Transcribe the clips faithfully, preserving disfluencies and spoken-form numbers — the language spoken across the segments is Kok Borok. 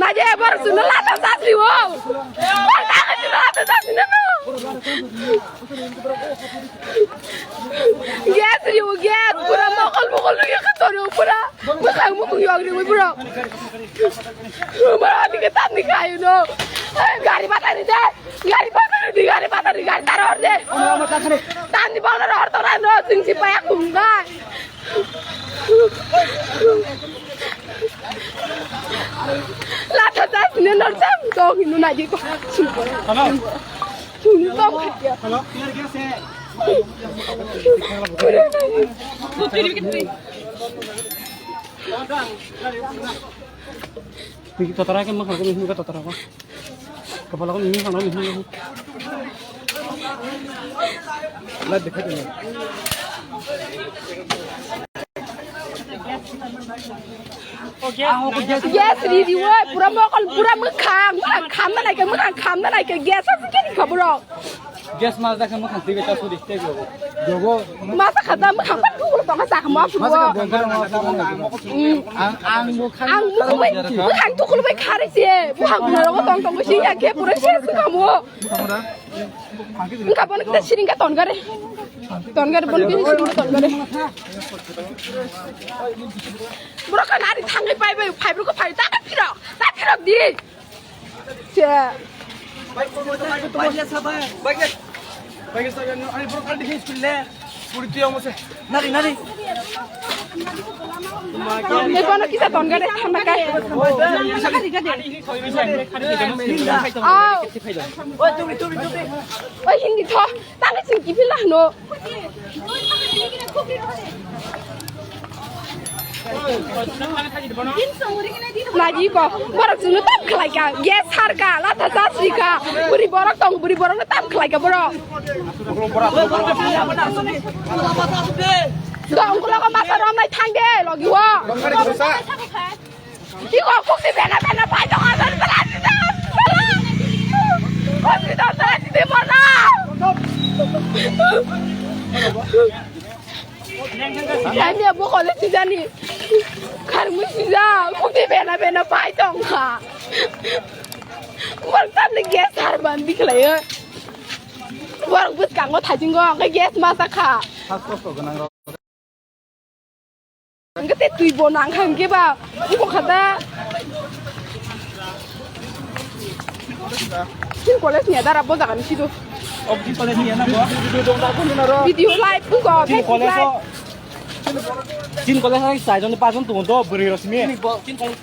Naje bor suno lata satri wo. Bor ta ka suno lata satri no. Gas riwo gas, pura mokol mokol riwo khator riwo pura. Mwkhang mukhung yog riwo pura. Mara dike tamni kayu no. Gari batari de. Gari patari di, gari patari, gari taro hor de. Tandi bangla hor tora no, sing si paya kungai. Lata tas ne nor sam tong hinu na di ko. Hello. Hello. Hello. Totara ke makhang ko mihim ka totara ko. Kepala ko mihim khang mihim ko. Light dikhai tong. Gas ri ri woi, pura mokol, pura mwkhang, mwkhang khamna naikhe, mwkhang khamna naikhe, gas aswk khe ni kha borok. Gas mas dakhe mwkhang twi bai ta suri tei go. Jogo. Masa khada mwkhang pa thukul tongkha sakha ma phuru. Masa ka bongkar ma phuru. Ang ang mwkhang. Ang mwkhang bai mwkhang thukul bai khari se. Mwkhang buna rogo tong tong sing ya khe pura se se kamo. Wngkha bono kita siring ka ton gare. Ton gare bono kini siring ka ton gare. Borok ka nari thangai pai bai phai borok phai ta phirok ta phirok di. Nari, nari. Ekono kisa ton gare thanda kai. Oh. Oi, hindi tho. Tangka sing kiphil lah no. Lagi ko, borok chwngno tam khlai kha, gas sar kha, lata chasri kha, buri borok tong, buri borok no tam khlai kha borok. Dong kulo ko masa rom nai thang de, logi wo. Iko kukti bena bena pai tong asal belasida. Hospital belasida mana? Kami abu kole sijani. Karmu sija kukti bena bena pai tong kha. Wal tablet gas har bandi khlaiyo. Wal bus kango thajingo angke gas masa kha. Hingke te twi bo nang kha hingke ba, ibo kha da. Skin college ni adara bo jaga ni sido. Oki college ni ana bo. Video live ko, skin college live. Skin college ni sai jon pa jon tu do buri rosmi. Skin college.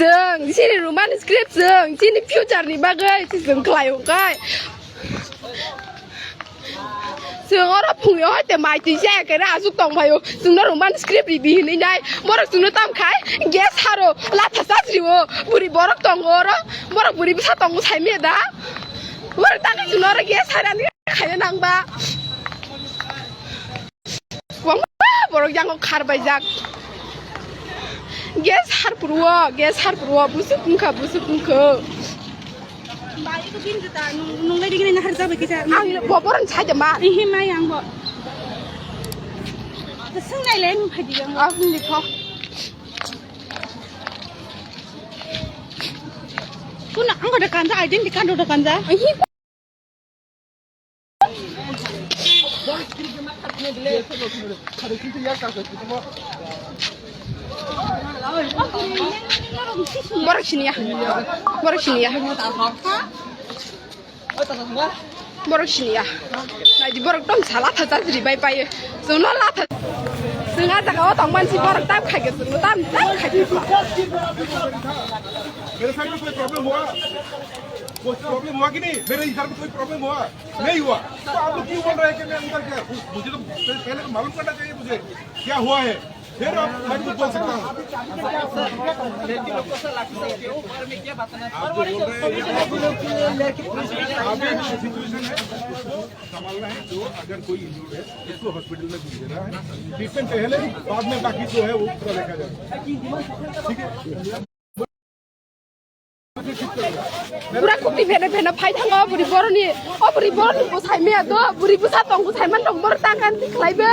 Chwng chini Roman script chwng chini future ni bagwi chwng khlai hwnkhe. Chwng oro phungyo hoite mai twi chaya khe aswk tong phaio. Chwngno Roman script ribi hinwi nai. Borok chwngno tam khai gas haro latha chachrio. Buri borok tongo oro. Borok buri bwsa tongo saimanya da. Borok tangwi chwngno oro gas harani khaina nangba. Kwbangma borok yango khar baijak. Gas har phuruo, gas har phuruo, busuk wngkha, busuk wngkha. Bai, iko bin juta, nung, nung lady gini nahar jabai kisa. Ang bo borok sai de ma. Ihi mai ang bo. Swng nai le, nung phai di ang. Ang ni pho. Kuna ang da kanja, identity card da kanja. Ihi. Borok siniya. Borok siniya. Borok siniya. Naidi borok tong sala tha chajri bai pai. Jono latha. Singa jaga o tong mansi borok tam khai ge, tam, tam khai ge. मेरे साइड में कोई प्रॉब्लम हुआ? कोई प्रॉब्लम हुआ कि नहीं? मेरे इधर में कोई प्रॉब्लम हुआ? नहीं हुआ। तो आप लोग क्यों बोल रहे हैं कि मैं उधर गया? मुझे तो पहले तो मालूम करना चाहिए मुझे, क्या हुआ है, फिर आप, मैं कुछ बोल सकता हूँ। आप जो बोल रहे हैं, यहाँ पे अभी जो सिचुएशन है, उसको संभालना है। जो अगर कोई इंजर्ड है, उसको हॉस्पिटल में भेजना है। ट्रीटमेंट पहले, बाद में बाकी जो है, वो पूरा देखा जाएगा। ठीक है? Pura kukti phene phene phai thango buri boroni. O buri boroni bwsai maya do, buri bwsa tong bwsai man tong borok ta kan ti khlai bo.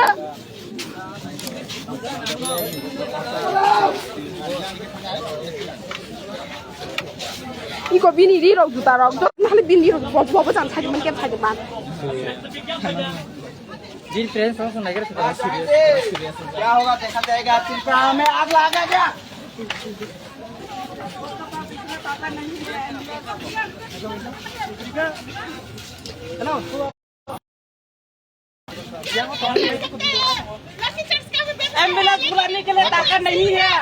Iko bini ri rok juta rok do, nahale bini ri rok bo, bo, bo jan sai man ke sai man. Bini friends rok nai khe serious, serious. क्या होगा देखा जाएगा, त्रिपुरा में आग लगा क्या? एम्बुलेंस बुलाने के लिए ताकत नहीं है,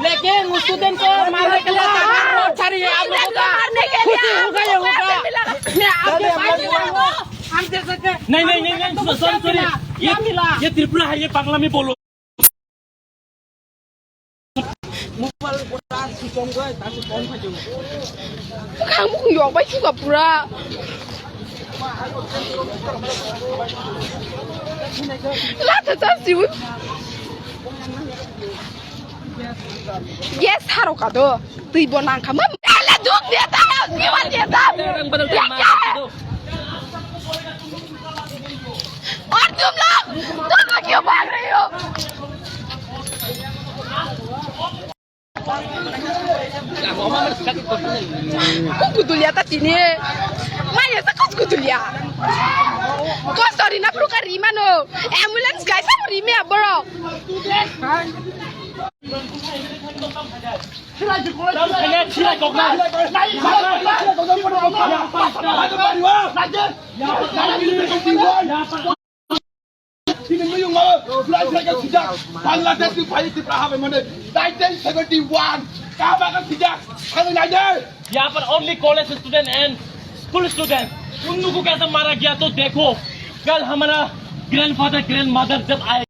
लेकिन स्टूडेंट को मारने के लिए ताकत बहुत सारी है। आप लोगों का खुशी होगा, ये होगा। मैं आपके साथ ही रहूंगा। हम जैसे थे, नहीं, नहीं, नहीं, नहीं, सॉरी, सॉरी। ये, ये त्रिपुरा है, ये पगला में बोलो। Bwkhang bukung yok bai suka pura. Latha ta siwi. Yes, haro ka do. Twi bo nang kha ma. Ele duk dia ta, dia ta. Arjun lo, duk dia bhag rahe ho. Kuch kuch liya ta tini. Mane sa kuch kuch liya. Kosori na pruka rimano. Ambulance gaisa rime aboro. Bangladesh में भाई त्रिपुरा हमें मने nineteen seventy one कहाँ बात सीधा हमें नहीं दे। यहाँ पर only college student and school student, उन लोगों को कैसे मारा गया। तो देखो, कल हमारा ग्रैंडफादर, ग्रैंडमदर जब आए,